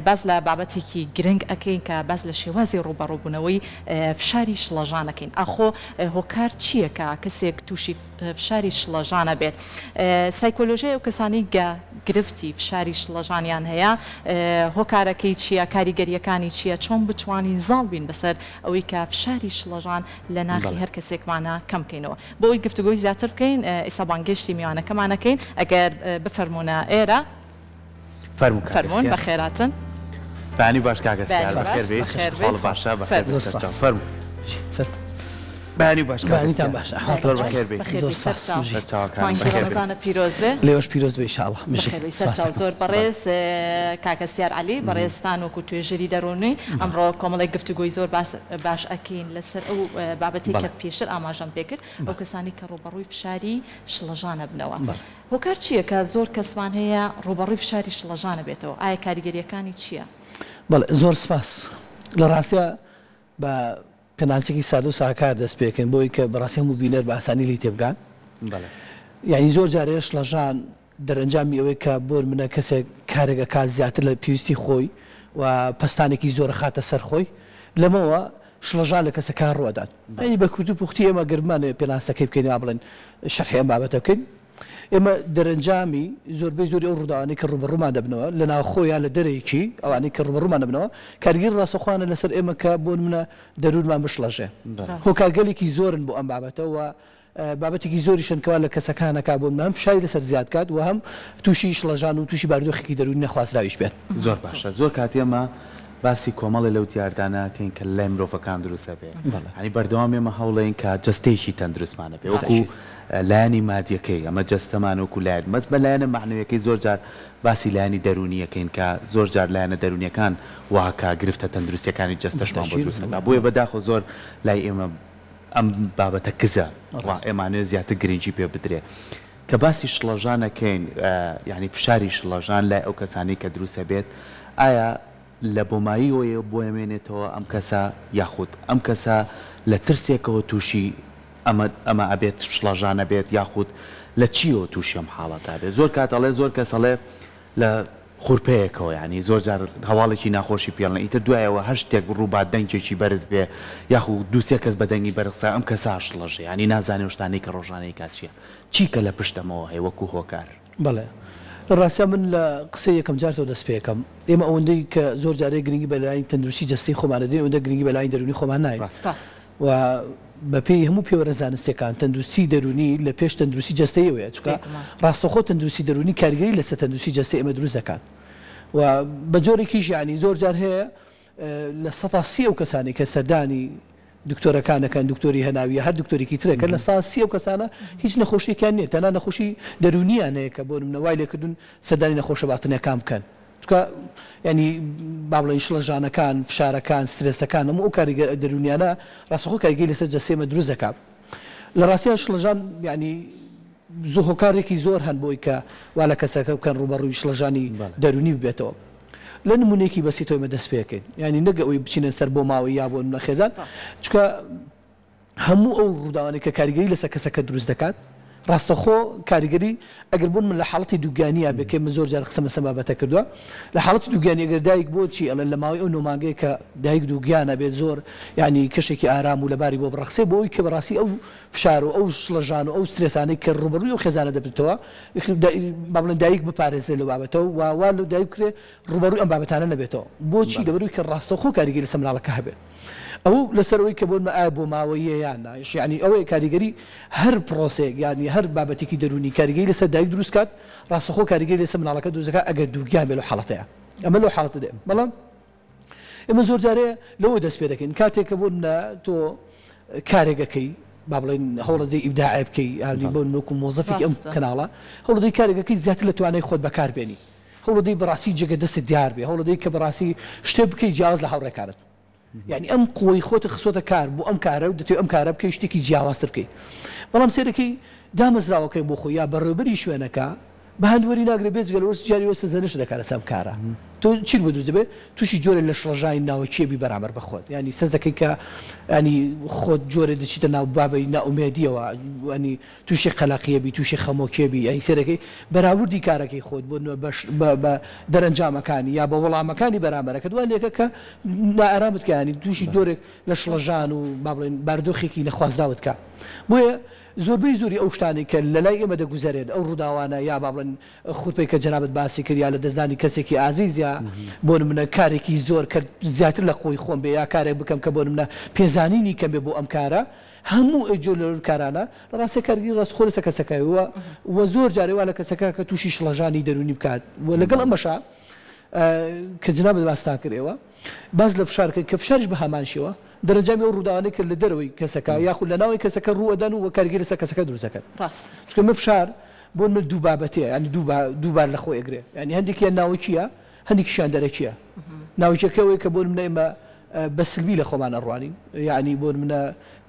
باس لە بابەتێکی گرنگ ئەکەین کە باس لە شێوازی ڕووبەڕووبوونەوەی فشاری شڵەژان ئەکەین. ئاخۆ هۆکار چییە کە کەسێک تووشی فشاری شڵەژان ئەبێت؟ سایکۆلۆژیای ئەو کەسانەی گە گرفتی فشاری شڵەژانیان هەیە هۆکارەکەی چییە؟ کاریگەرییەکانی چییە؟ چۆن بتوانین زاڵ بین بەسەر ئەوەی کە فشاری شڵەژان لە ناخی هەر کەسێکمانا کەم بکەینەوە؟ بۆ ئەوەی گفتوگۆی زیاتر بکەین ئیستا بانگێشتی میوانەکەمان ئەکەین ئەگەر بفەرموونە ئێرە. فەرموو کاکە فەرموون سیار. بەخێراتن. بەیانی باش کاکە سیار بەیانی باش بەخێر بێی بەخێر بێی حاڵت باشە بەخێر بێی فەرموو. زۆر سەرچاو سپاس. فەرموو. فەرموو. بەیانی باش کاکە بەیانیتان سیار باش ئەحواڵتان زۆر چۆنە؟ بەخێر بێی. بەخێر زۆر بێی سپاس سەرچاو. بژی. سەرچاوەکانم مانگی بەخێر بێی. ڕەمەزانت پیرۆز بێ. لێوەش پیرۆز بێ ئیشاڵڵا بژی بەخێر بێی سپاس سەرچاو. دەکەم. زۆر بەڵێ. بەڕێز کاکە سیار عەلی بەڕێزتان وەکو توێژەری دەروونی ئەمڕۆ کۆمەڵێک گفتوگۆی زۆر باس باش ئەکەین لەسەر ئەو بابەتەی کە بەڵێ. پێشتر ئاماژەم پێکرد ئەو بەڵێ. کەسانەی کە ڕووبەڕووی فشاری شڵەژان ئەبنەوە. بەڵێ. هۆکار چییە کە زۆر کەسمان هەیە ڕووبەڕووی فشاری شڵەژان ئەبێتەوە؟ ئایا کاریگەرییەکانی چییە؟ بەڵێ زۆر سپاس. لە ڕاستیا بە پێناسەیەکی سادە و ساکار دەست پێکەین بۆ ئەوەی کە بەڕاستی هەموو بینەر بە ئاسانی لێی تێبگات. بەڵێ. یانی زۆر جارێ شڵەژان دەرەنجامی ئەوەیە کە بۆنمونە کەسێک کارێک ئەکات زیاتر لە پێویستی خۆی و پەستانێکی زۆر ئەخاتە سەر خۆی لەمەوە شڵەژان لە کەسەکان ڕووئەدات. یانی بە کورتی و پوختی ئێمە گەر بمانەوێت پێناسەکەی بکەین یا بڵێن شەرحی ئەم بابەتە بکەین ئێمە دەرەنجامی زۆربەی زۆری ئەو ڕووداوانەی کە ڕووبەڕوومان دەبنەوە لە ناوخۆ یا لە دەرەکی ئەوانەی کە ڕووبەڕوومان دەبنەوە کاریگەری ڕاستەوخۆیانە لەسەر ئێمە کە بۆ نمونە دەروونمان بشڵەژێ. هۆکارگەلێکی زۆرن بۆ ئەم بابەتە و بابەتێکی زۆریشن کەوا لە کەسەکان ئەکا بۆ نمونە هەم فشاری لەسەر زیاد کات و هەم تووشی شڵەژان و تووشی بارودۆخێکی دەروونی نەخوازراویش بێت. زۆر باشە زۆر کات ئێمە باسی کۆمەڵێ لەو دیاردانە ئەکەین کە لەلای مرۆڤەکان دروست ئەبێ یانی بەردەوام ئێمە هەوڵەین کە جەستەیەکی تەندروستمان هەبێ وەکو لایەنی مادیەکەی ئەمە جەستەمان وەکو لایەن بەس بە لایەنە مەعنەویەکەی زۆر جار باسی لایەنی دەروونی ئەکەین کە زۆر جار لایەنە دەروونیەکان واکا گرفتە تەندروستیەکانی جەستەشمان بۆ دروست ئەکا بۆیە بەداخەوە زۆر لای ئێمە ئەم بابەتە کزە وا ئێمانەوێ زیاتر گرنگی پێ بدرێ کە باسی شڵەژان ئەکەین یانی فشاری شڵەژان لای ئەو کەسانەی کە دروست ئەبێت ئایا لە بۆماییەوەیە بۆ ئەمێنێتەوە ئەم کەسە یاخود ئەم کەسە لە ترسێکەوە تووشی ئەمە ئەمە ئەبێت شڵەژان ئەبێت یاخود لە چیەوە تووشی ئەم حاڵەتە ئەبێت زۆر کات ئەڵێ زۆر کەس ئەڵێ لە خورپەیەکەوە یانی زۆر جار هەواڵێکی ناخۆشی پێڵێن ئیتر دوایەوە هەر شتێک ڕووبات دەنگێکی بەرز بێ یاخو دووسێ کەس بە دەنگی بەرز قسە ئەم کەسە ئەشڵەژێ یانی نازانێ ئەو شتانەی کە ڕۆژانە ئەیکات چیە چی کە لە پشت ئەمەوە هەیە وەکو هۆکار؟ بەڵێ لە ڕاستیا من لە قسەی یەکەم جارتەوە دەست پێکەم ئێمە ئەوەندەی کە زۆر جارێ گرنگی بە لایەنی تەندروستی جەستەی خۆمان دەدەین ئەوەندە گرنگی بە لایەنی دەروونی خۆمان ناین و بە پێی هەموو پێوەرە زانستیەکان تەندروستی دەروونی لە پێش تەندروستی جەستەیەوەیە چونکە ڕاستەوخۆ تەندروستی دەروونی کاریگەری لەسەر تەندروستی جەستەی ئێمە دروست دەکات و بە جۆرێکیش یانی زۆر جار هەیە 30% ئەو کەسانەی کە سەردانی دکتۆرەکان دەکەن، دکتۆری هەناوی یا هەر دکتۆرێکی ترەکە، 30% ئەو کەسانە هیچ نەخۆشیەکیان نییە، تەنها نەخۆشی دەروونیان هەیە کە بۆ نمونە وای لێکردوون سەردانی نەخۆشە باتنیەکان بکەن. چونکە یانی با بڵێین شڵەژانەکان، فشارەکان، سترێسەکان هەموو ئەو کاریگەر دەروونیانە ڕاستەوخۆ کاریگەری لەسەر جەستەی ئێمە دروست دەکات. لە ڕاستیا شڵەژان یانی هۆکارێکی زۆر هەن بۆی کە وا لە کەسەکە بکەن ڕووبەڕووی شڵەژانی دەروونی ببێتەوە. لە نموونەیەکی بەسیتەوە ئێمە دەست پێکەین یانی نەک ئەوەی بچینە سەر بۆ ماوەی یا بۆ نمونە خێزان چونکە هەموو ئەو ڕووداوانەی کە کاریگەری لەسەر کەسەکە دروست دەکات ڕاستەخۆ کاریگەری ئەگەر بۆ من لە حاڵەتی دووگیانیا بێ کە من زۆر جار قسەم لەسەر بابەتە کردووە لە حاڵەتی دووگیانی ئەگەر دایک بۆچی ئەڵێن لە ماوەی ئەو نۆ مانگەیە کە دایک دووگیانە بێت زۆر یعنی کەشێکی ئارام و لەباری بۆ بڕەخسێ بۆ ئەوی کە بەڕاستی ئەو فشار و ئەو شڵەژان و ئەو سترێسانەی کە ڕووبەڕووی ئەو خێزانە دەبێتەوە با بڵێن دایک بپارێزرێت لەو بابەتەوە و وا لە دایک بکرێ ڕووبەڕووی ئەم بابەتانە نەبێتەوە. بۆچی؟ لەبەرئەوەی کە ڕاستەوخۆ کاریگەری لەسەر مناڵەکە هەبێت. ئەوە لەسەر ئەوەی کە بۆ نمونە ئایا بۆماوەییە یان نا، یانی ئەوەیە کاریگەری هەر پرۆسەیەک یانی هەر بابەتێکی دەروونی کاریگەری لەسەر دایک دروست کات، ڕاستەوخۆ کاریگەری لەسەر مناڵەکە دروست دەکات ئەگەر دووگیان بێت لەو حاڵەتەیا. ئەمە لەو حاڵەتە دێ. بەڵام ئێمە زۆر جارێ لەوە دەست پێ دەکەین کاتێک کە بۆ نمونە تۆ کارێک ئەکەی با بڵێین هەوڵەدەی ئیبداعێ بکەی یانی بۆ نمونە وەکو مۆزەفێکی ئەم کەناڵە هەوڵەدەی کارێک ئەکەی زیاتر لە توانای خۆت بەکار بێنی هەوڵەدەی بەڕاستی جێگە دەستت دیار بێ هەوڵەدەی کە بەڕاستی شتێ بکەی جیاواز لە هاوڕێکانت یانی ئەم قوەی خۆتت خستۆتە کار بۆ ئەم کارە و دەتەوێ ئەم کارە بکەی شتێکی جیاوازتر بکەی بەڵام سەیرەکەی دامەزراوەکەی بۆ خۆی یا بەڕێوبەری شوێنەکە بە هەند وەری ناگرێ بێجگە لەوەش جاری وەستە زەنشت دەکات لەسەر ئەم کارە. تۆ چیت بۆ دروست دەبێت تووشی جۆرێ لە شڵەژانی ناوەکیە بی بەرامبەر بە خۆت یانی سەست دەکەی کە ینی خۆت جۆرێ دەچیتە ناو بابەی نائومێدیەوە ینی تووشی قەلەقیە بی تووشی خەمۆکیە بی یانی سەیرەکەی بەراوردی کارەکەی خۆت بۆ نمونە بەش بە بە دەرەنجامەکانی یا بە وەڵامەکانی بەرامبەرەکەت وا لێکە کە نائارامت کە ینی تووشی جۆرێک لە شڵەژان و با بڵێین بارودۆخێکی نەخوازراوت کا بۆیە زۆربەی زۆری ئەو شتانەی کە لەلای ئێمە دەگوزەرێن ئەو ڕووداوانە یا با بڵێن خورپەی کە جەنابت باسی کرد یا لەدەستدانی کەسێکی ئازیز یا بۆ نمونە کارێکی زۆر کە زیاتر لە قوەی خۆم بێ یا کارێک بکەم کە بۆ نمونە پێزانینی کەم بێ بۆ ئەم کارە هەموو ئەو جۆرە کارانە لە ڕاستیا کارگەری ڕاستەوخۆ لەسەر کەسەکە و و زۆر جارێ وا لە کەسەکە کە تووشی شڵەژانی دەروونی بکات و لەگەڵ ئەمەشا کە جنابت باستان کرد ئێوە باس لە فشار کرد کە فشاریش بە هەمان شێوە دەرەنجامی ئەو ڕووداوانەی کە لە دەرەوەی کەسەکە یاخود لە ناوەوەی کەسەکە ڕوو ئەدەن و کاریگەری لەسەر کەسەکە دروست دەکەن. ڕاستە. چونکە من فشار بۆ من دوو بابەتیە یانی دوو با دوو بار لە خۆی ئەگرێ یانی هەندێکیان ناوەکیە هەندێکیشیان دەرەکیە. ناوەکیەکە ئەوەیە کە بۆ نمونە ئێمە بە سلبی لە خۆمان ئەڕوانین یانی بۆ نمونە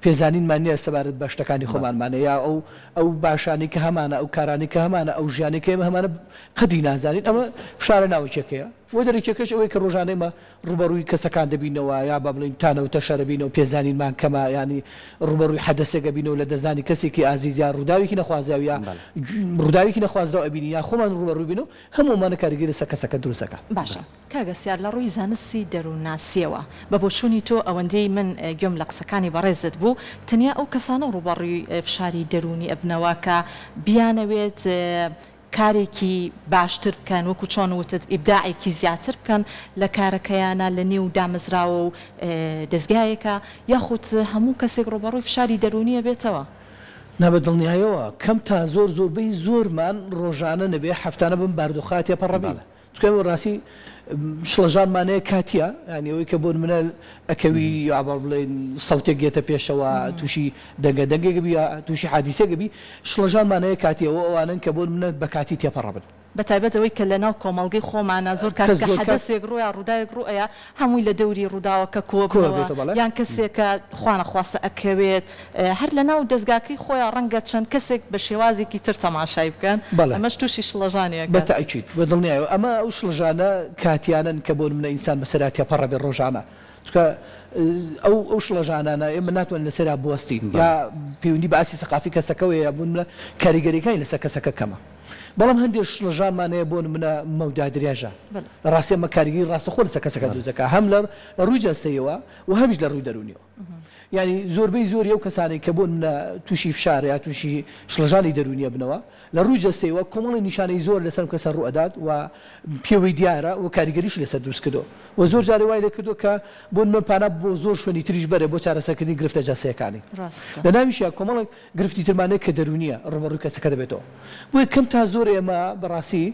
پێزانینمان نیە سەبارەت بە شتەکانی خۆمانمانە یا ئەو ئەو باشانەی کە هەمانە ئەو کارانەی کە هەمانە ئەو ژیانەی کە ئێمە هەمانە قەدری نازانین ئەمە فشارە ناوەکیەکەیە وە دەرەکیەکەش ئەوەیە کە ڕۆژانە ئێمە ڕووبەڕووی کەسەکان دەبینەوە یا با بڵێین تانە و تەشەر ئەبینەوە پێزانینمان کەمە یانی ڕووبەڕووی حەدەسێک ئەبینەوە لەدەستدانی کەسێکی ئازیز یا ڕووداوێکی نەخوازراو یا ڕووداوێکی نەخوازراو ئەبینین یا خۆمان ڕووبەڕووی بینەوە هەموو ئەمانە کاریگەری لەسەر کەسەکە دروست ئەکات. باشە کاک هەستیار لە ڕووی زانستی دەروونناسییەوە بە بۆچوونی تۆ ئەوەندەی من گوێم لە قسەکانی بەڕێزت بوو تەنیا ئەو کەسانە ڕووبەڕووی فشاری دەروونی ئەبنەوە کە بیانەوێت کارێکی باشتر بکەن، وەکو چۆن وتت ئیبداعێکی زیاتر بکەن لە کارەکەیانا لە نێو دامەزراوە و دەزگایەکا، یاخود هەموو کەسێک ڕووبەڕووی فشاری دەروونی ئەبێتەوە؟ نا بە دڵنیایەوە، کەم تا زۆر زۆربەی زۆرمان ڕۆژانە نەبێ هەفتانە بەم باردۆخە تێپەڕەبین. چونکە ئێمە ڕاستی شڵەژانمان هەیە کاتیە یانی ئەوەی کە بۆ نمونە ئەکەوی یا با بڵێین سەوتێک یەتە پێشەوە تووشی دەنگە دەنگێک بی یا تووشی حادیسێک بی شڵەژانمان هەیە کاتیە و ئەوانەن کە بۆ نمونە بە کاتی تێپەڕەبن. بە تایبەت ئەوەی کە لە ناو کۆمەڵگەی خۆمانا زۆر کات کە حەدەسێک ڕوویا ڕووداوێک ڕوو ئەیا هەمووی لە دەوری ڕووداوەکە کۆ بنەوە یان کەسێک کە خوانەخواستە ئەکەوێت هەر لە ناو دەزگاکەی خۆیا ڕەنگە چەند کەسێک بە شێوازێکی تر تەماشای بکەن ئەمەش تووشی شڵەژانی ئەکات. بە تەئکید، بە دڵنیایەوە ئەمە ئەو شڵەژانە کاتیانەن کە بۆ نمونە ئینسان بەسەریا تێپەڕەبێ ڕۆژانە چونکە ئەو ئەو شڵەژانانە ئێمە ناتوانین لەسەریا بوەستین یا پەیوەندی بە ئاستی سەقافی کەسەکەوەیە یا بۆ نمونە کاریگەریەکانی لەسەر کەسەکە کەمە بەڵام هەندێک شڵەژانمان هەیە بۆ نمونە مەودا درێژە لە ڕاستی ئەمە کاریگەری ڕاستەخۆ لەسەر کەسەکە دروست دەکات هەم لە ڕووی جەستەیەوە و هەمیش لە ڕووی دەروونیەوە. یانی زۆربەی زۆری ئەو کەسانەی کە بۆ نمونە تووشی فشار یا تووشی شڵەژانی دەروونی ئەبنەوە لە ڕووی جەستەیەوە کۆمەڵی نیشانەی زۆر لەسەر ئەم کەسە ڕوو ئەدات و پێوەی دیارە و کاریگەریشی لەسەر دروست کردووە و زۆر جارێ وای لێ کردووە کە بۆ نمونە پانا بۆ زۆر شوێنی تریش بەرێ بۆ چارەسەرکردنی گرفتە جەستەیەکانی. ڕاستە. لە ناویشیا کۆمەڵێک گرفتی ترمان هەیە کە دەروونییە ڕووبەڕووی کەسەکە دەبێتەوە. بۆیە کەم تا زۆر ئێمە بەڕاستی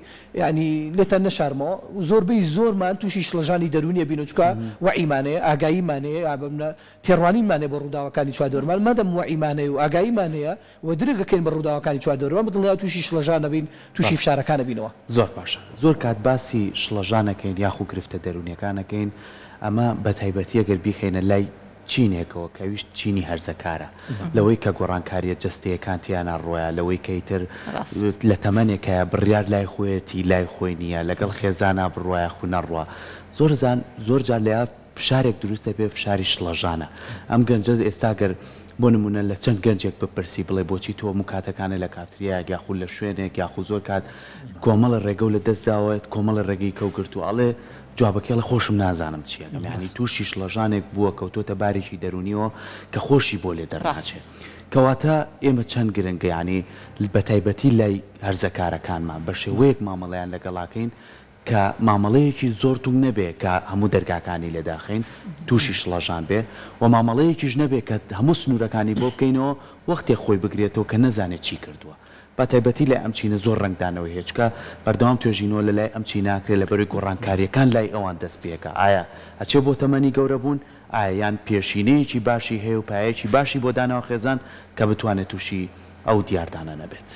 یانی لێتان نەشارمەوە زۆربەی زۆرمان تووشی شڵەژانی دەروونی ئەبین و چونکە وەعیمان هەیە ئاگاییمان هەیە یا بە تێڕوانینمان هەیە بۆ ڕووداوەکانی چواردەورمان مادەم وەعیمان هەیە و ئاگاییمان هەیە و درک ئەکەین بە ڕووداوەکانی چواردەورمان بە دڵنیایەوە تووشی شڵەژان ئەبین تووشی فشارەکان ئەبینەوە. زۆر باشە زۆر کات باسی شڵەژان ئەکەین یاخو گرفتە دەروونیەکان ئەکەین ئەمە بەتایبەتی ئەگەر بیخەینە لای چینێکەوە کە ئەویش چینی هەرزەکارە لەوەی کە گۆڕانکاریە جەستەیەکان تیانا ڕۆیا لەوەی کە ئیتر لە تەمەنێکایە بڕیار لای خۆیەتی لای خۆی نیە لەگەڵ خێزانا بڕوا یاخو نەڕوا زۆر زان زۆر جار لەیا فشارێک دروست دەبێ فشاری شڵەژانە ئەم گەنجە ئێستا گەر بۆ نمونە لە چەند گەنجێک بپرسی بڵێ بۆچی تۆ هەموو کاتەکانت لە کافتریایەک یاخو لە شوێنێک یاخو زۆر کات کۆمەڵە ڕێگەو لە دەست داوە کۆمەڵە ڕێگەی کەو گرتووە ئەڵێ جوابەکەی ئەڵێ خۆشم نازانم چی ئەکەم یانی توشی شڵەژانێک بووە کەوتۆتە بارێکی دەرونیەوە کە خۆشی بۆ لێ دەرناچێ کەواتە ئێمە چەند گرنگە یانی بەتایبەتی لای هەرزەکارەکانمان بە شێوەیەک مامەڵەیان لەگەڵاکەین کە مامەڵەیەکی زۆر توند نەبێ کە هەموو دەرگاکانی لێ داخەین توشی شڵەژان بێ و مامەڵەیەکیش نەبێ کە هەموو سنورەکانی بۆ بکەینەوە وەختێک خۆی بگرێتەوە کە نەزانێ چی کردووە بە تایبەتی لای ئەم چینە زۆر ڕەنگدانەوەی هەیە چونکە بەردەوام توێژینەوە لە لای ئەم چینە ئەکرێ لەبەرەی گۆڕانکارییەکان لای ئەوان دەست پێکا ئایا ئەچێ بۆ تەمەنی گەورە بوون ئایا یان پێشینەیەکی باشی هەیە و پایەیەکی باشی بۆ داناوە خێزان کە بتوانێ تووشی ئەو دیاردانە نەبێت؟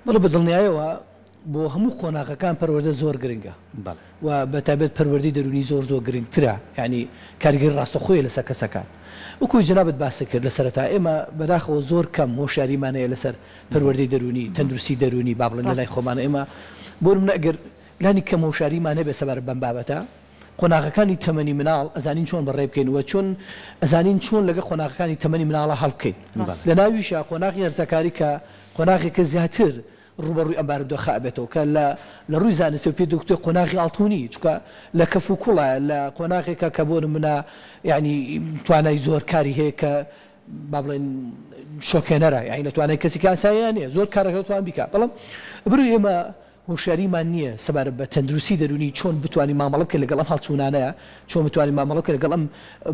بەڵێ بە دڵنیایەوە بۆ هەموو قۆناغەکان پەروەردە زۆر گرنگە و بە تایبەت پەروەردەی دەروونی زۆر زۆر گرنگترە یانی کاریگەری ڕاستەوخۆیە لەسەر کەسەکان وەکو جەنابت باست کرد لە سەرەتا ئێمە بەداخەوە زۆر کەم هۆشیاریمان هەیە لەسەر پەروەردەی دەروونی تەندروستی دەروونی با بڵێن لەلای خۆمان ئێمە بۆ نمونە ئەگەر. لانی کەم هۆشیاریمان هەبێت سەبارەت بەم بابەتە، قۆناغەکانی تەمەنی مناڵ ئەزانین چۆن بەڕێ بکەین و چۆن ئەزانین چۆن لەگە قۆناغەکانی تەمەنی مناڵا هەڵبکەین. لە ناویشا قۆناغی هەرزەکاری کە قۆناغێکە زیاتر ڕووبەڕووی ئەم بارودۆخە ئەبێتەوە کە لە لە ڕووی زانستیەوە پێی دەگوترێ قۆناغی ئاڵتونی چونکە لە کەف و کوڵایە لە قۆناغێکە کە بۆ نمونە یانی توانای زۆر کاری هەیە کە با بڵێین شۆکێنەرە یانی لە توانای کەسێکی ئاساییا نیە زۆر کارەکە توان بیکا بەڵام بروی ئێمە هۆشیاریمان نییە سەبارەت بە تەندروستی دەروونی چۆن بتوانین مامەڵە بکەین لەگەڵ ئەم هەڵچوونانەیا، چۆن بتوانین مامەڵە بکەین لەگەڵ ئەم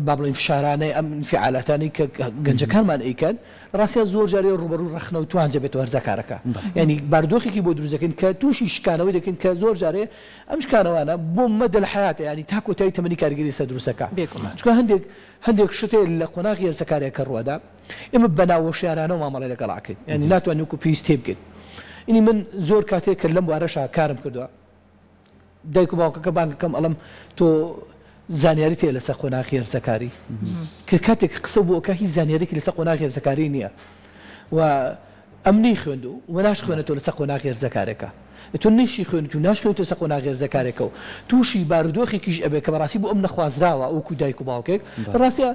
با بڵێین فشارانەی ئەم ئینفیعالاتانەی کە گەنجەکانمان ئەیکەن، لە ڕاستیا زۆر جار ڕووبەڕووی ڕەخنە و توانج ئەبێتەوە هەرزەکارەکە، یانی بارودۆخێکی بۆ دروست دەکەین کە تووشی شکانەوەی دەکەین کە زۆر جارێ ئەم شکانەوانە بۆ مەدە الحیاتە یانی تا کۆتایی تەمەنی کاریگەری لەسەر دروست دەکا، چونکە هەندێک هەندێک شت هەیە لە قۆناغی هەرزەکاریا کە ڕووئەدا ئێمە بە ناهۆشیارانەوە مامەڵەی لەگەڵ ئەکەین یانی ناتوانین وەکو پێویست تێبگەین یانی من زۆر کاتێک کە لەم بوارەشا کارم کردووە دایک و باوکەکە بانگ ئەکەم ئەڵێم تۆ زانیاریت هەیە لەسەر قۆناغی هەرزەکاری کە کاتێک قسە بۆ ئەکا هیچ زانیاریی لەسەر قۆناغی هەرزەکاری نییە و ئەم نەیخوێندوو و ناشخوێنێتەوە لەسەر قۆناغی هەرزەکارێکە. تۆ نەیشی خوێنیت و ناشخوێنیتەوە لەسەر قۆناغی هەرزەکارێکە و تووشی بارودۆخێکیش ئەبێت کە بەڕاستی بۆ ئەم نەخوازراوە وەکو دایک و باوکێک لەڕاستیا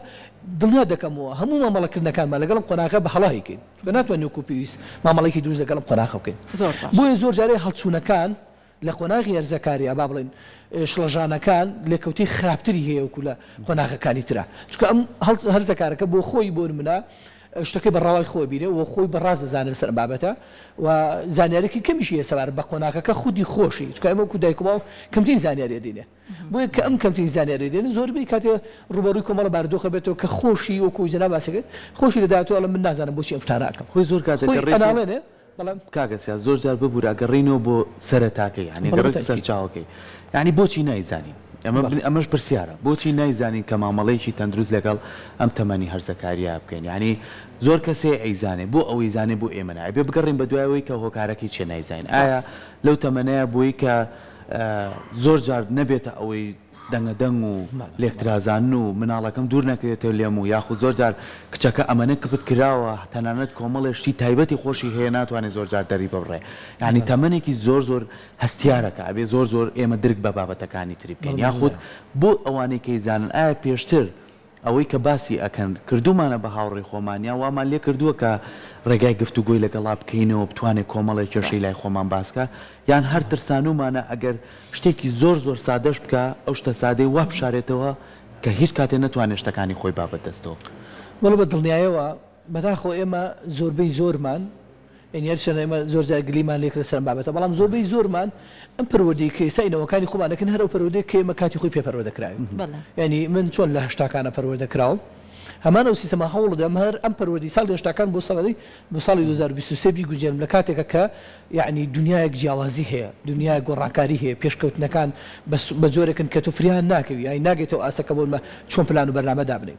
دڵنیات دەکەمەوە هەموو مامەڵەکردنەکانمان لەگەڵ ئەم قۆناغە بە هەڵە ئەیکەین چونکە ناتوانین وەکو پێویست مامەڵەیەکی دروست لەگەڵ ئەم قۆناغە بکەین بۆیە زۆر جارێ هەڵچوونەکان لە قۆناغی هەرزەکاریا با بڵێین شڵەژانەکان لێکەوتەی خراپتری هەیە وەکو لە قۆناغەکانی ترا چونکە ئەم هەرزەکارەکە بۆ خۆی بۆ نمونە شتەکەی بە ڕەوای خۆی بینێ و خۆی بە ڕاست دەزانێ لەسەر ئەم بابەتە و زانیاریی کەمیشی هەیە سەبارەت بە قۆناغەکە خودی خۆشی چونکە ئێمە وەکو دایک و باوک کەمترین زانیاری ئەدەینێ بۆیە کە ئەم کەمترین زانیاری دێنێ زۆربەی کاتێ ڕووبەڕووی کۆمەڵە بارودۆخە بێتەوە کە خۆشی وەکو جەناب باسی کرد خۆشی لە داهاتوو ئەڵێ من نازانم بۆچی ئەم شتانە ئەکەم خۆی زۆر کاتێک خۆی گەڕێتەوە ئەناڵێنێ بەڵام. کاکە سیا زۆر جار ببورە ئەگەڕێینەوە بۆ سەرەتاکەی یانی بەڵێ گەڕێت بەتەئکید. سەرچاوەکەی یانی بۆچی نایزانین ئەمە بەڵێ. ئەمەش پرسیارە بۆچی نایزانین کە مامەڵەیەکی تەندروست لەگەڵ ئەم تەمەنی هەرزەکاریە بکەین یانی زۆر کەس هەیە ئەیزانێ بۆ ئەوەی زانێ بۆ ئێمە نا ئەبێ بگەڕێین بە دوای ئەوەی کە هۆکارەکەی چیە نایزانین ئایا ڕاست. لەو تەمەنەیە بۆی کە زۆر جار نەبێتە ئەوەی دەنگە دەنگ و لێکترازاندن و مناڵەکەم دوور نەکەوێتەوە لێم و یاخود زۆر جار کچەکە ئەمەنە کپت کراوە تەنانەت کۆمەڵێ شتی تایبەتی خۆشی هەیە ناتوانێ زۆر جار دەری ببڕێ یانی تەمەنێکی زۆر زۆر هەستیارە کە ئەبێ زۆر زۆر ئێمە درک بە بابەتەکانی تری بکەین یاخود بۆ ئەوانەی کەی زانن ئایا پێشتر ئەوەی کە باسی ئەکەن کردوومانە بە هاوڕێی خۆمان یان وامان لێ کردووە کە ڕێگای گفتوگۆی لەگەڵا بکەینەوە بتوانێ کۆمەڵێ کێشەی لای خۆمان باس کا یان هەر ترسانوومانە ئەگەر شتێکی زۆر زۆر سادەش بکا ئەو شتە سادەی وا بشارێتەوە کە هیچ کاتێ نەتوانێ شتەکانی خۆی با بە دەستەوە. وەڵا بە دڵنیایەوە بەداخەوە ئێمە زۆربەی زۆرمان یانی هەرچەندە ئێمە زۆر جار گلیمان لێ کرد لەسەر ئەم بابەتە بەڵام زۆربەی زۆرمان ئەم پەروەردەی کە ئێستا نەوەکانی خۆمان دەکەن هەر ئەو پەروەردەیە کە ئێمە کاتی خۆی پێ پەروەردە کراوین یانی من چۆن لە هەشتاکانە پەروەردە کراوم هەمان ئەو سیستەمە هەوڵ دەم هەر ئەم پەروەردەی ساڵی هەشتاکان بۆ ساڵی بۆ ساڵی 2023 بیگونجێنم لە کاتێکە کە یعنی دنیایەک جیاوازی هەیە دنیای گۆڕانکاری هەیە پێشکەوتنەکان بە جۆرێکن کە تۆ فریان ناکەوی یانی ناگەیتەوە ئاستەکە بۆ چۆن پلان و بەرنامە دابنێی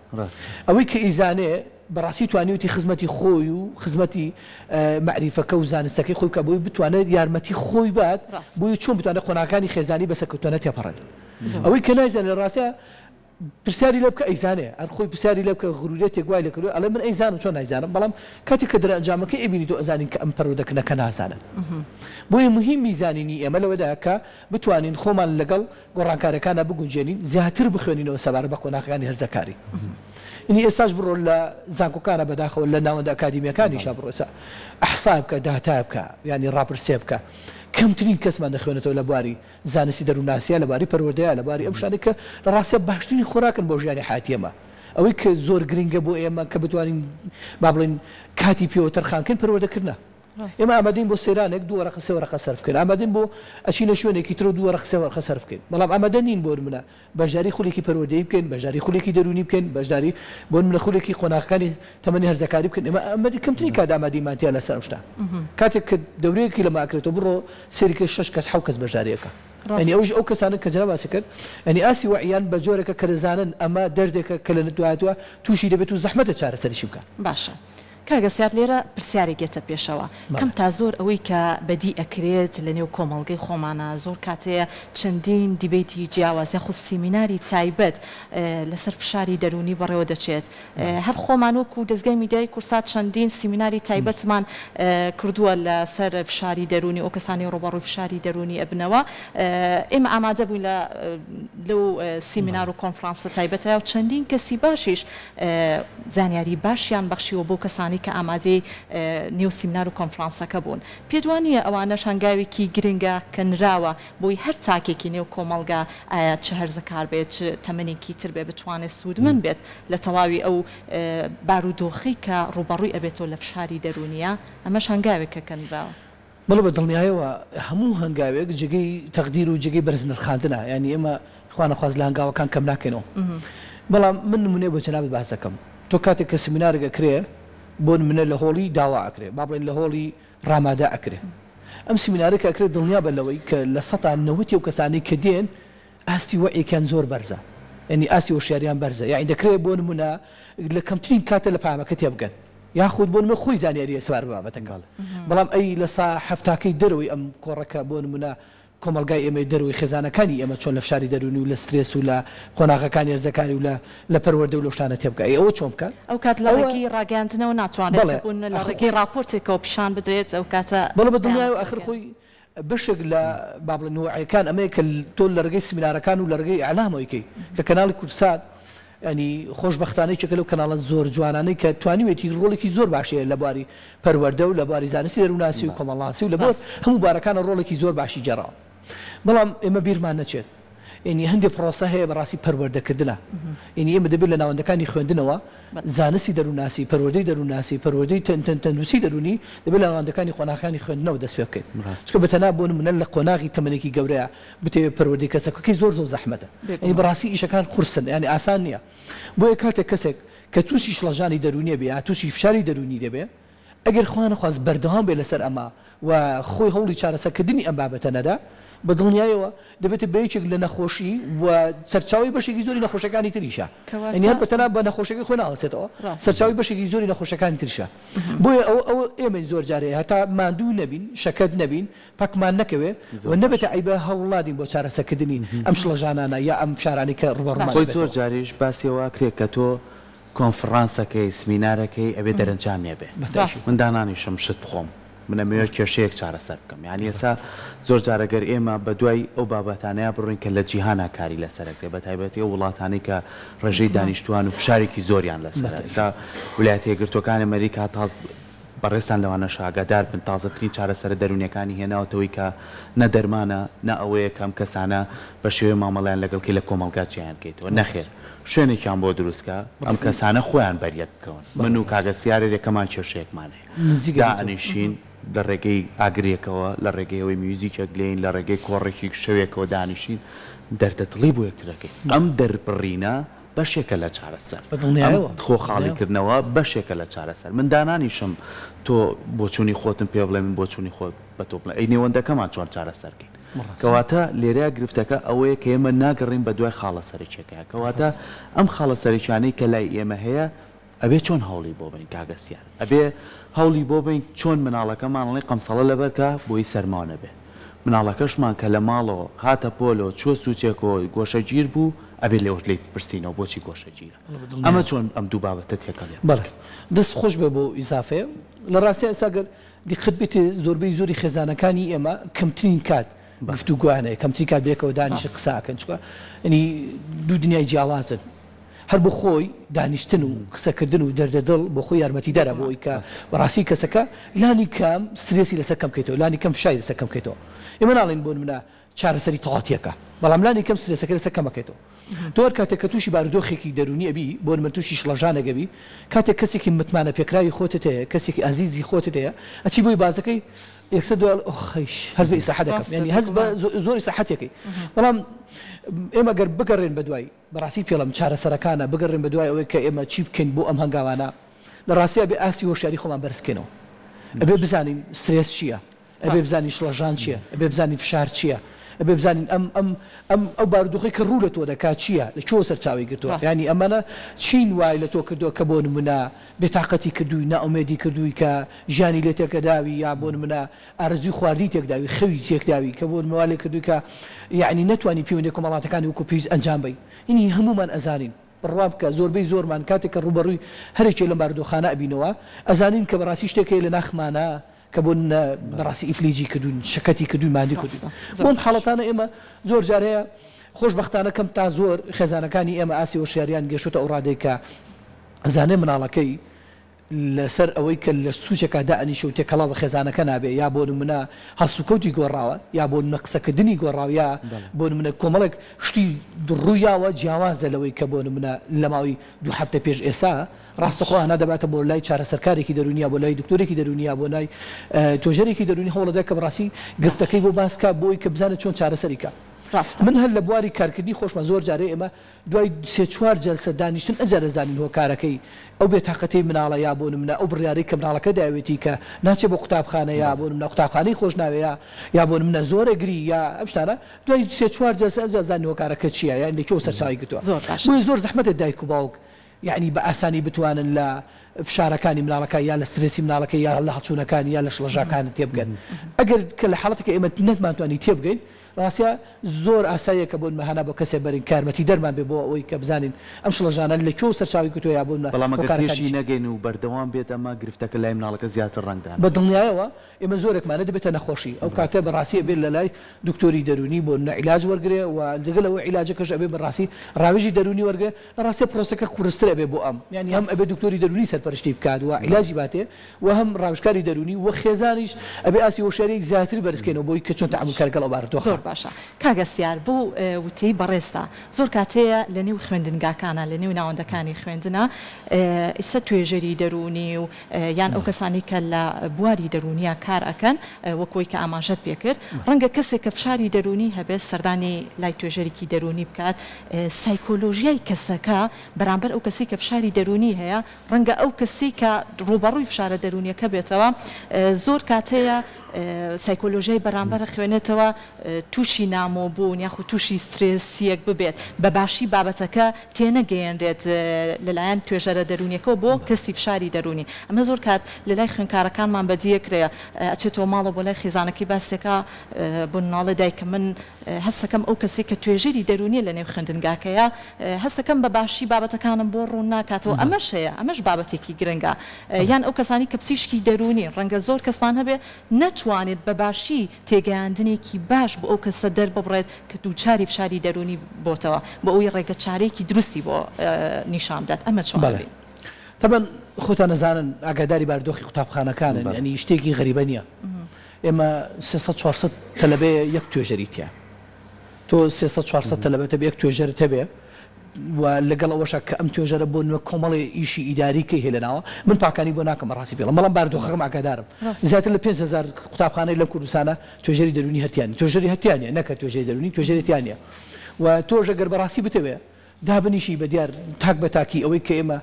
ئەوەی کە ئیزانێ بەڕاستی توانیویەتی خزمەتی خۆی و خزمەتی مەعریفەکە و زانستەکەی خۆی بکات بۆی بتوانێت یارمەتی خۆی بات بۆی چۆن بتوانێت قۆناغەکانی خێزانی بە سەرکەوتوانە تێپەڕێنێت ئەوەی کە نایزانێت لە ڕاستیا پرسیاری لێ بکە ئەیزانێ هەر خۆی پرسیاری لێ بکە غرورێتێک وای لێ کردووە ئەڵێ من ئەیزانم چۆن نایزانم بەڵام کاتێک کە دەرئەنجامەکەی ئەبینی تۆ ئەزانین کە ئەم پەروەردەکردنەکە نازانن بۆیە مهمی زانینی ئێمە لەوەدایە کە بتوانین خۆمان لەگەڵ گۆڕانکاریەکانا بگونجێنین زیاتر بخوێنینەوە سەبارەت بە قۆناغەکانی هەرزەکاری ینی ئێستاش بڕۆ لە زانکۆکانە بەداخەوە لە ناوەندە ئەکادیمیەکانیشا بڕۆ ئێستا ئەحسا بکە داتا بکە یانی ڕاپرسێ بکە کەمترین کەسمان دەخوێنێتەوە لە بواری زانستی دەروونناسیە لە بواری پەروەردەیە لە بواری ئەم شتانەی کە لە ڕاستیا باشترین خۆراکن بۆ ژیانی حەیاتی ئێمە ئەوەی کە زۆر گرنگە بۆ ئێمە کە بتوانین با بڵێین کاتی پێوە تەرخان کەین پەروەردەکردنە. ئێمە ئامادەین بۆ سەیرانێک دوو وەرەقە سێ وەرەقە سەرف بکەین، ئامادەین بۆ ئەچینە شوێنێکی تر و دوو وەرەقە سێ وەرەقە سەرف بکەین، بەڵام ئامادە نین بۆ نمونە بەشداری خولێکی پەروەردەیی بکەین، بەشداری خولێکی دەروونی بکەین، بەشداری بۆ نمونە خولێکی قۆناغەکانی تەمەنی هەرزەکاری بکەین، ئێمە ئامادەین کەمترین کات ئامادەییمان تیا لەسەر ئەم شتە. کاتێک کە دەورەیەکی لەمە ئەکرێتەوە بڕۆ سەیری کە شەش کەس حەو کەس بەشداری ئەکا. یانی ئەویش ئەو کەسانەن کە جەناب باسی کرد یانی ئاستی وەعییان بە جۆرێکە کە دەزانن ئەمە دەردێکە کە لە دواهاتووە تووشی دەبێت و زەحمەتە چارەسەریشی بکا. باشە. کاک هەستیار لێرە پرسیارێک یەتە پێشەوە، کەم تا زۆر ئەوەی کە بەدی ئەکرێت لە نێو کۆمەڵگەی خۆمانا زۆر کات هەیە چەندین دیبەیتی جیاواز یاخود سیمیناری تایبەت لەسەر فشاری دەروونی بەڕێوە دەچێت هەر خۆمان وەکو دەزگای میدیایی کوردسات چەندین سیمیناری تایبەتمان کردووە لەسەر فشاری دەروونی ئەو کەسانەی ڕووبەڕووی فشاری دەروونی ئەبنەوە ئێمە ئامادە بووین لە لەو سیمینار و کۆنفرانسە تایبەتە و چەندین کەسی باشیش زانیاری باشیان بەخشیوە بەو کەسانەی کە ئامادەی نێو سیمنار و کۆنفرانسەکە بوون. پێت وا نییە ئەوانەش هەنگاوێکی گرنگە کە نراوە بۆی هەر تاکێکی نێو کۆمەڵگا ئایا چ هەرزەکار بێت چ تەمەنێکی تر بێت بتوانێت سوودمەند بێت لە تەواوی ئەو بارودۆخەی کە ڕووبەڕووی ئەبێتەوە لە فشاری دەروونییە؟ ئەمەش هەنگاوێکە کە نراوە. بەڵێ بە دڵنیایەوە هەموو هەنگاوێک جێگەی تەقدیر و جێگەی بەرز نرخاندنە یانی ئێمە خوا نەخواست لە هەنگاوەکان کەم ناکەینەوە بەڵام من نمونەیە بۆ جەنابت باس دەکەم تۆ کاتێک کە سمینارێک ئەکرێ بۆ نمونە لە هۆڵی داوا ئەکرێ با بڵێین لە هۆڵی ڕامادا ئەکرێ ئەم سمینارە کە ئەکرێ دڵنیا بە لەوەی کە لە سەتا نەوەتی ئەو کەسانەی کە دێن ئاستی وەعیەکیان زۆر بەرزە یانی ئاستی هۆشیاریان بەرزە یانی دەکرێ بۆ نمونە لە کەمترین کاتە لە پەیامەکە تێبگەن یاخود بۆ نمونە خۆی زانیاریە سەبارەت بە بابەتەکە بەڵام ئەی لە سا حەفتاکەی دەرەوەی ئەم کۆڕەکە بۆ نمونە کۆمەڵگای ئێمەی دەرەوەی خێزانەکانی ئێمە چۆن لە فشاری دەروونی و لە سترێس و لە قۆناغەکانی هەرزەکاری و لە لە پەروەردە و لەو شتانە تێبگا ئەی ئەوە چۆن بکات ئەو کات لە ڕێگەی ڕاگەیاندنەوە ناتوانرێت کە بۆ نمونە لە ڕێگەی ڕاپۆرتێکەوە پیشان بدرێت ئەو کاتە بەڵێ بە دڵنیایەوە ئاخر خۆی بەشێک لە با بڵێین وەعیەکان ئەمەیە کە تۆ لە ڕێگەی سیمینارەکان و لە ڕێگەی ئیعلامەوە ئەیکەی کە کەناڵی کوردسات یانی خۆشبەختانە یەکێکە لەو کەناڵە زۆر جوانانەی کە توانیوێتی ڕۆڵێکی زۆر باشی هەیە لە بواری پەروەردە و لە بواری زانستی دەروونناسی و کۆمەڵناسی و لە بۆ هەموو بوارەکانە ڕۆڵێکی زۆر باشی گێڕاوە بەڵام ئێمە بیرمان نەچێت یانی هەندێ پرۆسە هەیە بەڕاستی پەروەردەکردنە یانی ئێمە دەبێت لە ناوەندەکانی خوێندنەوە زانستی دەروونناسی، پەروەردەی دەروونناسی، پەروەردەی تەندروستی دەروونی دەبێت لە ناوەندەکانی قۆناغەکانی خوێندنەوە دەست پێ بکەین. چونکە بە تەنها بۆ نموونە لە قۆناغی تەمەنێکی گەورەیا بتەوێت پەروەردەی کەسەک بکەیت زۆر زۆر زەحمەتە. یانی بەڕاستی ئیشەکان قورسن یانی ئاسان نییە. بۆیە کاتێک کەسێک کە تووشی شڵەژانی دەروونی ئەبێ یا تووشی فشاری دەروونی دەبێ ئەگەر خوا نەخواست بەردەوام بێت لەسەر ئەمە و خۆی هەوڵی چارەسەرکردنی ئەم بابەتە نەدا، بە دڵنیایەوە دەبێتە بە یەکێک لە نەخۆشی و سەرچاوەی بەشێکی زۆری نەخۆشیەکانی تریشە. یانی هەر بە تەنها بە نەخۆشیەکەی خۆی ناوەستێتەوە، سەرچاوەی بەشێکی زۆری نەخۆشیەکانی تریشە. بۆیە ئەوە ئەوە ئێمەین زۆر جار هەیە هەتا ماندوو نەبین، شەکەت نەبین، پەکمان نەکەوێ و نەبێتە عەیبە هەوڵ نادەین بۆ چارەسەرکردنی ئەم شڵەژانانە یا ئەم فشارانەی کە ڕووبەڕوومان خۆی زۆر دەبێتەوە. جاریش باسی ئەوە ئەکرێ کە تۆ کۆنفڕانسەکەی، سمینارەکەی ئەبێ دەرەنجامێ بێ. من دانانیشم شت بخۆم. من ئەمەوێ کێشەیەک چارەسەر بکەم. یانی ئێستا زۆر جار ئەگەر ئێمە بە دوای ئەو بابەتانەیا بڕۆین کە لە جیهانا کاری لەسەر ئەکرێ، بە تایبەتی ئەو وڵاتانەی کە ڕێژەی دانیشتووان و فشارێکی زۆریان لەسەرە. ئێستا ولایەتە یەکگرتووەکانی ئەمەریکا تاز بەڕێزتان لەوانەش ئاگادار بن تازەترین چارەسەرە دەروونیەکانی هێناوەتەوەی کە نە دەرمانە نە ئەوەیە کە ئەم کەسانە بە شێوەی مامەڵەیان لەگەڵ کەی لە کۆمەڵگا جیایان کەیتەوە نەخێر شوێنێکیان بۆ دروست کە ئەم کەسانە خۆیان بەریەک بکەون من و کاک هەستیار یەکەمان کێشەیەکمان هەیە دائەنیشین لە ڕێگەی ئاگرێکەوە لە ڕێگەی ئەوەی میوزیکێک لێین لە ڕێگەی کۆڕێکی شەوێکەوە دانیشین دەردە دڵی بۆ یەکترەکەین ئەم دەربڕینە بەشێکە لە چارەسەر. ئەم خۆ خاڵی کردنەوە بەشێکە لە چارەسەر. من دانانیشم تۆ بۆچوونی خۆتم پێ بڵێ من بۆچوونی خۆت بە تۆ بڵێم. ئەی نێوەندەکەمان چۆن چارەسەر کەین؟ کەواتە لێرەیا گرفتەکە ئەوەیە کە ئێمە ناگەڕێین بە دوای خاڵە سەرەکیەکەیا. کەواتە ئەم خاڵە سەرەکیانەی کە لای ئێمە هەیە ئەبێ چۆن هەوڵی بۆ بەین کاک هەستیار؟ ئەبێ هەوڵی بۆ بەین چۆن مناڵەکەمان ئەڵێ قەمسەڵە لەبەر کا بۆی سەرماو نەبێ. مناڵەکەشمان کە لە ماڵەوە هاتە پۆلەوە چووە سوچێکەوە گۆشەگیر بوو ئەبێ لێوەش لێی بپرسینەوە بۆچی گۆشەگیرە؟ ئەمە چۆن ئەم دوو بابەتە تێکەڵ یەک بەڵێ بکەین؟ دەست خۆش بێ بۆ ئیزافەیە. لە ڕاستیا ئێستا گەر دیقەت بێتێ زۆربەی زۆری خێزانەکانی ئێمە کەمترین کات گفتوگۆیان هەیە، کەمترین کات بەیەکەوە دانیشن قسە ئەکەن چونکە یانی دوو دنیای جیاوازن. هەر بۆ خۆی دانیشتن و قسەکردن و دەردە دڵ بۆ خۆی یارمەتیدەرە بۆ ئەوەی کە بەڕاستی کەسەکە لانی کەم سترێسی لەسەر کەم بکەیتەوە لانی کەم فشاری لەسەر کەم بکەیتەوە ئێمە ناڵێین بۆ نمونە چارەسەری تەواوەتیەکە بەڵام لانی کەم سترێسەکەی لەسەر کەم ئەکەیتەوە تۆ هەر کاتێک کە تووشی بارودۆخێکی دەروونی ئەبی بۆ نمونە تووشی شڵەژانێک ئەبی کاتێک کەسێکی متمانە پێکراوی خۆتت هەیە کەسێکی ئازیزی خۆتت هەیە ئەچی بۆی بازەکەی یەکسەر دوای ئەڵێ ئۆخیش هەست بە ئیسراحەت دەکەم یانی هەست بە زۆر ئیسراحەتێکەی بەڵام ئێمە گەر بگەڕێن بەدوای بەڕاستی پێڵم چارەسەرەکانە، بگەڕێین بەدوای ئەوەی کە ئێمە چی بکەین بۆ ئەم هەنگاوانە، لە ڕاستیا ئەبێ ئاستی هۆشیاری خۆمان بەرز بکەینەوە، ئەبێ بزانین سترێس چییە، ئەبێ بزانین شڵەژان چییە، ئەبێ بزانین فشار چییە، ئەبێ بزانین ئەم ئەم ئەم ئەو بارودۆخەی کە ڕوو لە تۆ دەکات چییە؟ لە کوێوە سەرچاوەی گرتووە؟ یانی ئەمانە چین وای لە تۆ کردووە کە بۆ نموونە بێتاقەتی کردووی، نائومێدی کردووی کە ژیانی لێ تێکداوی یا بۆ نموونە ئارەزووی خواردنی تێکداوی، خەوی تێکداوی کە بۆ نموونە وا لێ کردووی کە یانی نەتوانی پەیوەندیە کۆمەڵاتەکانی وەکوو پێویست ئەنجام بەی. یانی هەموومان ئەزانین. بڕوا بکە زۆربەی زۆرمان کاتێک کە ڕووبەڕووی هەرێکێ لەم بارودۆخانە ئەبینەوە ئەزانین کە بەڕاستی شتێک هەیە لە ناخمانا کە بۆ نمونە بەڕاستی ئیفلیجی کردوین، شەکەتی کردوین، ماندوی کردوین. ڕاستە زۆر بۆ ئەم باش. حاڵەتانە ئێمە زۆر جار هەیە خۆشبەختانە کەم تا زۆر خێزانەکانی ئێمە ئاستی هۆشیاریان گەشتۆتە ئەو ڕادەی کە ئەزانێ مناڵەکەی لەسەر ئەوەی کە لە سوچێکا دائەنیشێ و تێکەڵاو بە خێزانەکە نابێ یا بۆ نمونە هەڵسوکەوتی گۆڕاوە یا بۆ نمونە قسەکردنی گۆڕاوە یا بۆ نمونە کۆمەڵێک شتی ڕوویاوە جیاوازە لەوەی کە بۆ نمونە لە ماوەی دوو هەفتە پێش ئێستا ڕاستەخۆ هانا دەباتە بۆ لای چارەسەرکارێکی دەروونی یا بۆ لای دکتۆرێکی دەروونی یا بۆ لای توێژەرێکی دەروونی هەوڵەدا کە بەڕاستی گرفتەکەی بۆ باس کا بۆی کە بزانێت چۆن چارەسەری کا. ڕاستە. من هەر لە بواری کارکردنی خۆشمان زۆر جارێ ئێمە دوای سێ چوار جەلسە دانیشتن ئەنجا دەزانین هۆکارەکەی ئەو بێتاقەتیەی مناڵە یا بۆ نمونە ئەو بڕیارەی کە مناڵەکە داوێتی کە ناچێ بۆ قوتابخانە یا بۆ نمونە قوتابخانەی خۆش ناوێ یا یا بۆ نمونە زۆر ئەگری یا ئەم شتانە دوای سێ چوار جەلسە ئەنجا زانین هۆکارەکە چیە یان لە کوێوە سەرچاوەی گرتووە زۆر باشە. بۆیە زۆر زەحمەتە دایک و باوک یەعنی بە ئاسانی بتوانن لە فشارەکانی مناڵەکە یا لە سترێسی مناڵەکە یا لە هەڵچوونەکانی یا لە شڵەژاکانی تێبگەن ئەگەر کە لە حاڵەتێکە ئێمە نەتمانتوانی تێبگەین ڕاستە زۆر ئاساییە کە بۆ نمە هانا بۆ کەسێ بەرین کە یارمەتیدەرمان بێ بۆ ئەوەی کە بزانین ئەم شڵەژانە لە کوێوە سەرچاوەی گرتووە یا بۆ نمە بەڵام ئەگەر هۆکارەکانی تێشی چین. نەگەین و بەردەوام بێت ئەمە گرفتەکە لای مناڵەکە زیاتر بە ڕەنگدانەوەی. دڵنیایەوە ئێمە زۆرێکمانە دەبێتە نەخۆشی ئەو کاتە ڕاستە. بە ڕاستی ئەبێ لە لای دکتۆری دەروونی بۆ نمە عیلاج وەرگرێ و لەگەل ئەوەی عیلاجەکەش ئەبێ بە ڕاستی ڕاوێژی دەروونی وەرگرێ لە ڕاستیا پرۆسەکە قورستر ئەبێ بۆ ئەم یانی هەم ئەبێ ڕاست. دکتۆری دەروونی سەرپەرشتی بکات و عیلاجی باتێ و هەم ڕاوێژکاری دەروونی و خێزانیش ئەبێ ئاستی هۆشیاریی زیاتر بەرز کەینەوە بۆی کە چۆن تەعامول باش کە لەگەڵ ئەو بارودۆخە. زۆر باشە کاک هەستیار بەو وتەی بەڕێزتا زۆر کات هەیە لە نێو خوێندنگاکانا لە نێو ناوەندەکانی خوێندنا ئیستا توێژەری دەروونی و یان ئەو کەسانەی کە لە بواری دەروونیا کار ئەکەن وەک ئەوەی کە ئاماژەت پێ کرد ڕەنگە کەسێک کە فشاری دەروونی هەبێت سەردانی لای توێژەرێکی دەروونی بکات سایکۆلۆژیای کەسەکە بەرامبەر ئەو کەسەی کە فشاری دەروونی هەیە ڕەنگە ئەو کەسەی کە ڕووبەڕووی فشارە دەروونیەکە بێتەوە زۆر کات هەیە سایکۆلۆژیای بەرامبەر ئەخوێنێتەوە تووشی نامۆبوون یاخود تووشی سترێسیەک ببێت بە باشی بابەتەکە تێنەگەیەنرێت لەلایەن توێژەرە دەروونیەکەوە بۆ کەسی فشاری دەروونی ئەمە زۆر کات لەلای خوێندکارەکانمان بەدیەکرێ ئەچێتەوە ماڵەوە بۆ لای خیزانەکەی باسێکا بۆ ناڵێ دایکە من هەستەکەم ئەو کەسەی کە توێژەری دەروونیە لەنێو خوێندنگاکەیە هەستەکەم بە باشی بابەتەکانم بۆ ڕوون ناکاتەوە ئەمەش هەیە ئەمەش بابەتێکی گرنگە یان ئەو کەسانی کە پزیشکی دەروونین ڕەنگە زۆر کەسمان هەبێ نەتوانێت بە باشی تێگەیاندنێکی باش بۆ ئەو کەسە دەرببڕێت کە دووچاری فشاری دەروونی بۆتەوە بۆ ئەوەی ڕێگە چارەیەکی دروستی بۆ نیشان بدات ئەمە چۆن بەڵێ ئەبین؟ تەبەن خۆتان ئەزانن ئاگاداری بارودۆخی قوتابخانەکانن یانی شتێکی غەریبە نیە ئێمە 300 400 تەلەبەیە یەک توێژەری تیا تۆ 300 400 تەلەبەت هەبێ یەک توێژەرت هەبێ و لەگەڵ ئەوەشا کە ئەم توێژەرە بۆ نوێ کۆمەڵێ ئیشی ئیداری کەی هەیە لەناوە من پاکانی بۆ ناکەم بەڕاستی پێڵم بەڵام بارودۆخەکەم ئاگادارم زیاتر لە 5000 قوتابخانەی لەم کوردستانە توێژەری دەروونی هەرتیان توێژەری هەرتیان نیە نەکە توێژەری دەروونی توێژەری تیان نیە و تۆش ئەگەر بەڕاستی بتەوێ دابنیشی بە دیار تاک بە تاکی ئەوەی کە ئێمە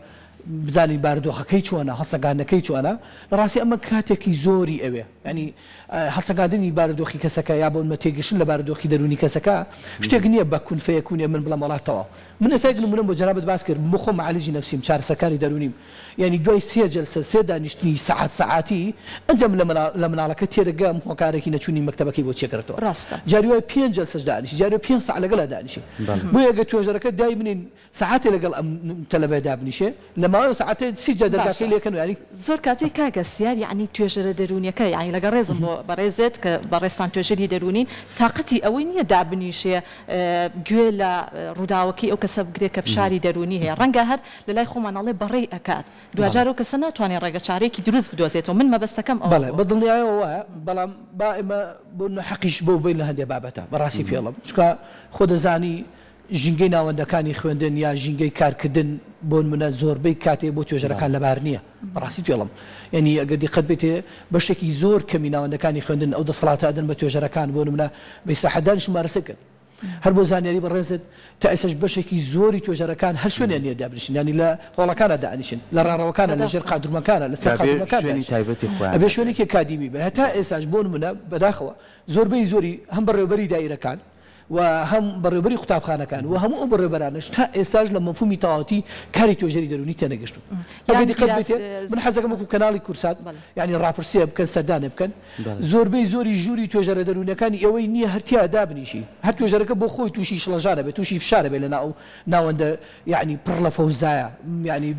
بزانین بارودۆخەکەی چۆنە، هەڵسەنگاندنەکەی چۆنە، لە ڕاستی ئەمە کاتێکی زۆری ئەوێ، یانی هەڵسەنگاندنی بارودۆخی کەسەکە یا بۆ نموونە تێگەشتن لە بارودۆخی دەروونی کەسەکە شتێک نییە بە کون فەیەکونێ من بڵێم وەڵا تەواو. من ئێستا یەک نموونەم بۆ جەنابت باس کرد، بۆ خۆم معالجی نەفسیم، چارەسەرکاری دەروونیم، یانی دوای سێ جەلسە، سێ دانیشتنی سەعات سەعاتی، ئەنجا من لە مناڵەکە تێدەگەم هۆکارێکی نەچوونی مەکتەبەکەی بۆ چێکردەوە. ڕاستە. جاری وایە پێنج جەلسەش دانیشی، جاری وایە پێنج سەعات لەگەڵیا دانیشی. بۆیە ئەگەر توێژەرەکە دایبنێین سەعاتێ لەگەڵ ئەم تەلەبەیە دابنیشێ، لە ماوەی ئەو سەعاتە سی جار دەرگاکەی باشە لێکەن و یانی. زۆر کاتێ کاک هەستیار یەعنی توێژەرە دەروونیەکە یەعنی لەگەڵ ڕێزم بۆ بەڕێزت کە بەڕێزتان توێژەری دەروونین تاقەتی ئەوەی نیە دابنیشێ گوێ لە ڕووداوەکەی ئەو کەسە بگرێ کە فشاری دەروونی هەیە ڕەنگە هەر لەلای خۆمان ئەڵێ بەڕێی ئەکات دواجار ئەو کەسە ناتوانێ ڕێگە چارەیەکی دروست بدۆزێتەوە من مەبەستەکەم ئەوە بەڵێ بوو. بە دڵنیایەوە وایە بەڵام با ئێمە بۆ نمونە حەقیش بەو بەین لە هەندێ بابەتە بەڕاستی پێڵم چونکە خۆ دەزانی ژینگەی ناوەندەکانی خوێندن یا ژینگەی کارکردن بۆنمونە زۆربەی کاتێ بۆ توێژەرەکان لەبار نییە بەڕاستی پێڵم یعنی ئەگەر دیقەت بێتێ بەشێکی زۆر کەمی ناوەندەکانی خوێندن ئەو دەسەڵاتە ئەدەن بە توێژەرەکان بۆ نمونە بە ئیسراحەت دانیش ممارەسە بکەن. هەر بۆ زانیاری بەڕێزت تا ئێستاش بەشێکی زۆری توێژەرەکان هەر شوێنیان نییە دابنیشن یانی لە هۆڵەکانا دائەنیشن لە ڕاڕەوەکانا لە ژێر قادرمەکانا لە سەر جا بێ قادرمەکان شوێنی دانیشن تایبەتی خۆیان ئەبێ هەبێ. شوێنێکی ئەکادیمی بێ هەتا ئێستاش بۆ نمونە بەداخەوە زۆربەی زۆری هەم بەڕێوەبەری دائیرەکان و هەم بەڕێوەبەری قوتابخانەکان و هەموو ئەو بەڕێوەبەرانەش تا ئێستاش لە مەفهومی تەواوەتی کاری توێژەری دەروونی تێنەگەشتوون. ئەگەر یان دیقەت دیراس بێتێ من حەز دەکەم وەکوو کەناڵی کوردسات بەڵێ. یانی ڕاپرسییە بکەن سەردانێ بکەن بەڵێ. زۆربەی زۆری ژووری توێژەرە دەروونیەکانی ئێوەی نییە هەر تیا دابنیشی هەر توێژەرەکە بۆ خۆی تووشی شڵەژان ئەبێ تووشی فشار ئەبێ لەناو ئەو ناوەندە یانی پڕ لە فەوزایە یانی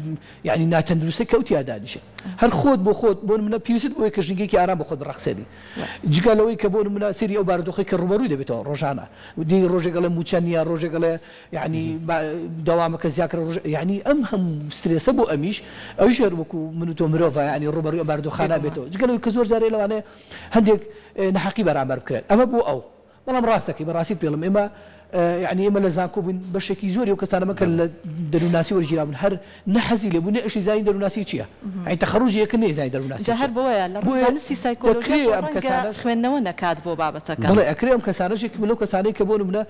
یانی ناتەندروستە کە ئەو تیا دانیشێ هەر خۆت بۆ خۆت بۆ نمونە پێویستت بۆیە کە ژینگەیەکی ئارام بۆ خۆت بڕەخسێنی جگە لەوەی کە بۆ نمونە سەیری ئەو بارودۆخەی کە ڕووبەڕووی دەبێتەوە ڕۆژانە دێی ڕۆژێک ئەڵێ مووچە نییە ڕۆژێک ئەڵێ یانی دەوامەکە زیاکرا ڕۆژ یانی ئەم هەموو سترێسە بۆ ئەمیش ئەویش هەر وەکو من و تۆ مرۆڤە یانی ڕووبەڕووی ئەم بارودۆخانە بێتەوە جگە لەوەی کە زۆر جارێ لەوانەیە هەندێک نەحەقی بەرامبەر بکرێت ئەمە بۆ ئەو بەڵام ڕاست دەکەی بەڕاستی پێڵم ئێمە یعنی ئێمە لە زانکۆ بووین بەشێکی زۆری ئەو کەسانەمە کە لە دەروونناسی وەرگیرابوون هەر نە حەزی لێ بوو نە ئەشی زانی دەروونناسی چییە یعنی تەخەڕوجی یەکە نەیزانی دەروونناسی جا هەر چییە بۆیە لە ڕووی بۆیە زانستی دەکرێ سایکۆلۆژیاشەوە ئەم ڕەنگە کەسانەش خوێندنەوە نەکات بۆ بابەتەکە. بەڵێ ئەکرێ ئەم کەسانەش یەکێک لەو کەسانەی کە بۆ نمونە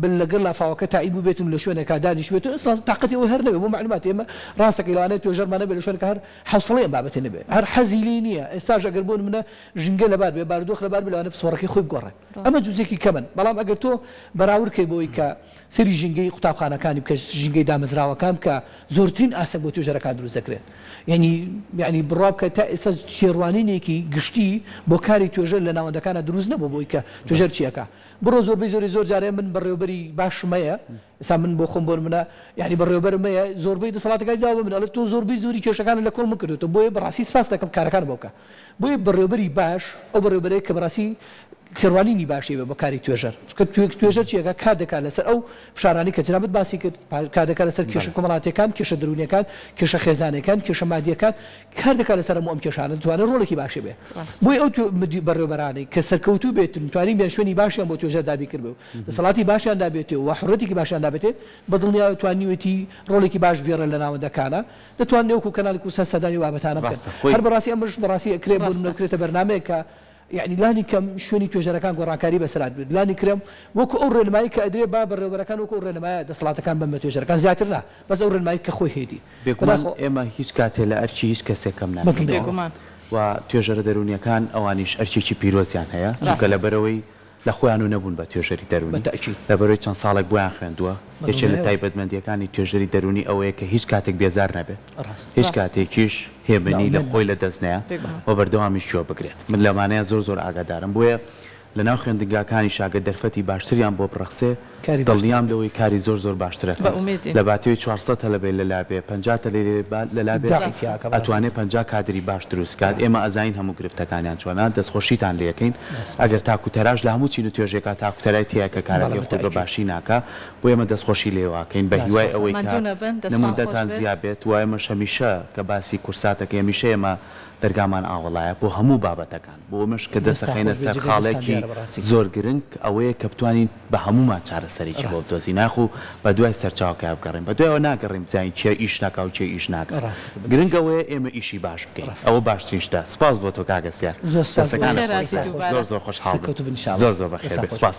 بن لەگەڵ لافاوەکە تاعید بووبێتن و لە شوێنێکا دانیشتبێتن ئەسڵا تاقەتی ئەوەی هەر نەبێ بۆ مەعلومات ئێمە ڕاستەکەی لەوانەیە توێژەرمان نەبێ لە شوێنێکا هەر حەوسەڵەی ئەم بابەتەی نەبێ هەر حەزی لێی نییە ئێستاش ئەگەر بۆ نمونە ژینگە لەبار بێ بارودۆخ لەبار بێ لەوانەیە پسپۆڕەکەی خۆی بگۆڕێ ئەمە ڕاستە. جزێکی کەمن بەڵام ئەگەر تۆ بەراورد کەی بەوەی کە سەیری ژینگەی قوتابخانەکانی بکە ژینگەی دامەزراوەکان بکە زۆرترین ئاستەنگ بۆ توێژەرەکان دروست دەکرێت یعنی یعنی بڕوا بکە تا ئێستا تێڕوانینێکی گشتی بۆ کاری توێژەر لە ناوەندەکانە دروست نەبوو بۆی کە توێژەر چیەکە بڕۆ زۆربەی زۆری زۆر جارێ من بەڕێوبەری باشم هەیە ئێستا من بۆ خۆم بۆ نمونە یعنی بەڕێوبەرم هەیە زۆربەی دەسەڵاتەکانی داوە بە من ئەڵێ تۆ زۆربەی زۆری کێشەکانت لە کۆڵ من کردووەتەوە بۆیە بەڕاستی سپاست دەکەم کارەکانت بۆ بکە بۆیە بەڕێوبەری باش ئەو بەڕێوبەرەیە کە بەڕاستی تێڕوانینی باشی هەبێ بۆ کاری توێژەر چونکە توێژەر چی ئەکا کار دەکات لەسەر ئەو فشارانەی کە جەنابت باسی کرد کار دەکات لەسەر کێشە کۆمەڵاتیەکان کێشە دەروونیەکان کێشە خێزانیەکان کێشە مادیەکان کار دەکات لەسەر هەموو ئەم کێشانە دەتوانێت ڕۆڵێکی باشی بێ بۆیە ئەو بەڕێوبەرانەی کە سەرکەوتوو بێتن توانیان شوێنی باشیان بۆ توێژەر دابین کردبێ و دەسەڵاتی باشیان دابێتێ و حڕەتێکی باشیان دابێتێ بە دڵنیایەوە توانیوێتی ڕۆڵێکی باش بگێڕێت لە ناوەندەکانە دەتوانن وەکو کەناڵی کوردستان سەردانی ئەو بابەتانە بکەن هەر بەڕاستی ئەمەش بەڕاستی ئەکرێ بۆ نمونە بکرێتە بەرنامەیەک کە یەعنی لانی کەم شوێنی توێژەرەکان گۆڕانکاری بەسەرات بێت لانی کرەم وەکو ئەو ڕێنمایی کە ئەدرێ با بەڕێوەبەرەکان وەکو ئەو ڕێنمایە دەسەڵاتەکان بەن بە توێژەرەکان زیاتر نا بەس ئەو ڕێنمایی کە خۆی هەیەتی بێگومان بەداخەوە. ئێمە هیچ کاتێ لە ئەرکی هیچ کەسێک کەم ناکەینەوە بێگومان. و توێژەرە دەروونیەکان ئەوانیش ئەرکێکی پیرۆزیان هەیە چونکە ڕاست. لەبەرئەوەی لە خۆیان و نەبوون بە توێژەری دەروونی، بەتەئکید. لەبەرئەوەی چەند ساڵێک بۆیان خوێندووە، یەکێ لە بەدڵنیایەوە. تایبەتمەندییەکانی توێژەری دەروونی ئەوەیە کە هیچ کاتێک بێزار نەبێ، ڕاست. هیچ ڕاست. کاتێکیش هێمنی لە نائومێد خۆی نەبێ. لە دەست نەیا بێگومان. و بەردەوامیش گوێ بگرێت. من لەمانەیا زۆر زۆر ئاگادارم، بۆیە لە ناو خوێندنگاکانیشا گەر دەرفەتی باشتریان بۆ بڕەخسێ، کاری باشتر دڵنیام دەکەن. لەوەی کاری زۆر زۆر باشتر بە ئەکەن. ئومێدین. لە باتیەوەی 400 تەلەبەی لە لا بێ، 50 تەلەبەی لە لا بێ، ئیبداعی ڕاستە. تیا ئەکا بەڕاستی. ئەتوانێ 50 کادری باش دروست کات. ڕاستە. ئێمە ئەزانین هەموو گرفتەکانیان چۆنە، دەستخۆشیتان لێ ئەکەین. سپاس. ئەگەر تاک و تەراش لە هەموو چین و توێژێکا تاک و تەرای تیایە کە بەڵێ کارەکەی خۆی بە بەتەئکید. باشی ناکا، بۆیە ئێمە دەستخۆشی لێوە ئەکەین بە هیوای سپاس. ئەوەی کە ماندوو نەبن، دەستان خۆش نموندەتان بێت. زیا بێت و ئێمەش هەمیشە کە باسی کورسات ئەکەین هەمیشە ئێمە دەرگامان ئاوەڵایە بۆ هەموو بابەتەکان، بۆ ئەمەش کە دەست دەستتان ئەخەینە خۆش بێت سەر جێگای دەستان خاڵێکی دیارە بەڕاستی. زۆر گرنگ ئەوەیە کە بتوانین بە هەموومان چارەسەرێکی بۆ ڕاستە. بدۆزین یاخو بە دوای سەرچاوەکەیا بگەڕێین بە دوایەوە ناگەڕێین بزانین کێ ئیش ناکا و کێ ئیش ناکا ڕاستە بەتەئکید. گرنگ ئەوەیە ئێمە ئیشی باش بکەین ڕاستە. ئەوە باشترین شتە سپاس بۆ تۆ کاک هەستیار زۆر سپاس بۆ دەستەکانت ئێوەش خۆش بەخێرهاتی دەستتان بێت خۆش زۆر دووبارە. زۆر خۆشحاڵ بم سەرکەوتوو بن ان شاء الله زۆر زۆر بەخێر دەستتان بێت خۆش سپاس.